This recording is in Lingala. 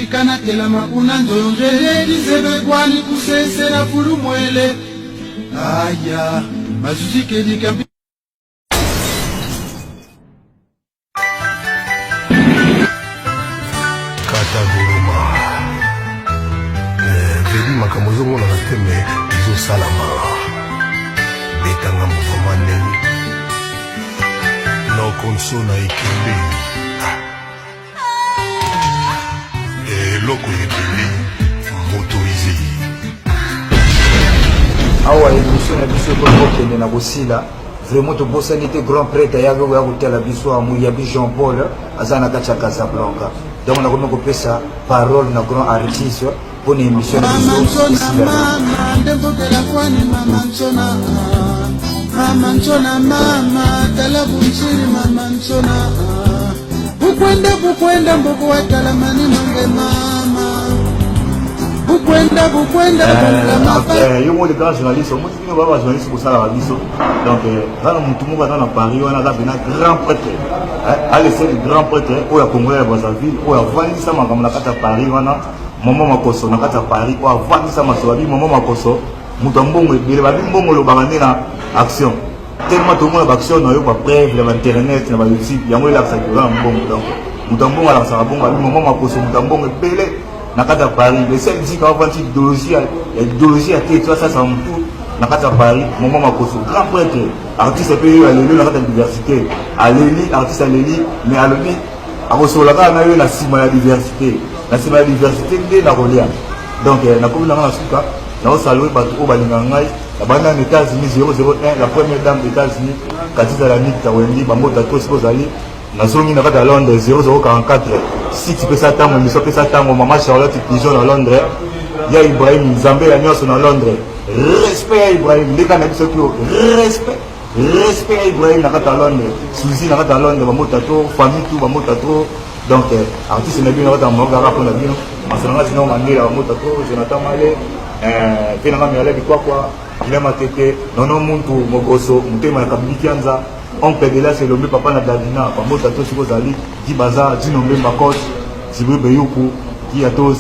Tika natelama kuna nzonzele lizebekwani kusesela fulumwele aya mazuzikelika. Kata goloma eh, vedi makambo ezomonana te me ezosalama. Betanga mouvement ndenge nokonso na ekembe eloko ebele motorise. Awa émission na biso ekoki kokende na kosila. Vraiment tobosani te grand prêtre ayaki koya kotala biso awa, Muyabi Jean Paul aza na kati ya Casablanca. Donc nakomi kopesa parole na grand artiste mpo na émission na biso esila. Mama ndembokela kwani mama nsona, mama nsona, mama tala bunchiri mama nsona, bukwenda bukwenda mboko watalamani mange mama bukwenda bukwenda bongama. Yo moko grand journaliste, omoni bino ba journaliste bosalaka biso. Donc aza na motu moko aza na Paris wana, aza pena grand prêtre, alese le grand prêtre oyo ya Congolais ya Brazzaville, oyo avandisa makambo na kati ya Paris wana, mama Makoso na kati ya Paris, oyo avandisa maso. Babi mama Makoso moto ya mbongo ebele, babi mbongo olobaka nde na action. Tellement tomona baaction na yo, bapreuve na bainternet, na bayoutube, yango elakisaka oza na mbongo. Donc moto ya mbongo alakisaka bongo. Babi mama Makoso moto ya mbongo ebele na kati ya Paris, le seul disque avandi idéologie ya idéologie ya te, asalisa motu na kati ya Paris. Mama Makoso grand prêtre, artiste mpe oyo aleli na kati ya diversité, aleli artiste aleli, mais alobi akosolola kaka na yo na nsima ya diversité, na nsima ya diversité nde nakolia. Donc nakomi nanga na suka, naosalue bato oyo balingaka ngai. Nabandi na États-Unis, 001, la première dame d'États-Unis, Katiza la Nikta Wendi, bambota to esika ozali. Nazongi na kati ya Londres, 0044 site pesa ntango, émission pesa ntango, mama Charlotte Pigeon na Londres, ya Ibrahim Nzambe ya nyonso na Londres, respect ya Ibrahim ndeka na biso kio, respect respect ya Ibrahim na kati ya Londres, Suzy na kati ya Londres, bambota to famille tout, bambota to. Donc artiste na bino na kati ya Maroc kaka mpona bino, masala nga Zino Mandela, bambota to Jonathan Male, mpe nanga Mirale Bikwakwa, Guillaume Matete, Nono Muntu Mogoso, motema ya Kabili Kianza, oncle de la Elombe, papa na Davina, bambota to siko ozali, Di Baza, Dino Mbemba Coach, Jibril Beyuku, Ki Atos.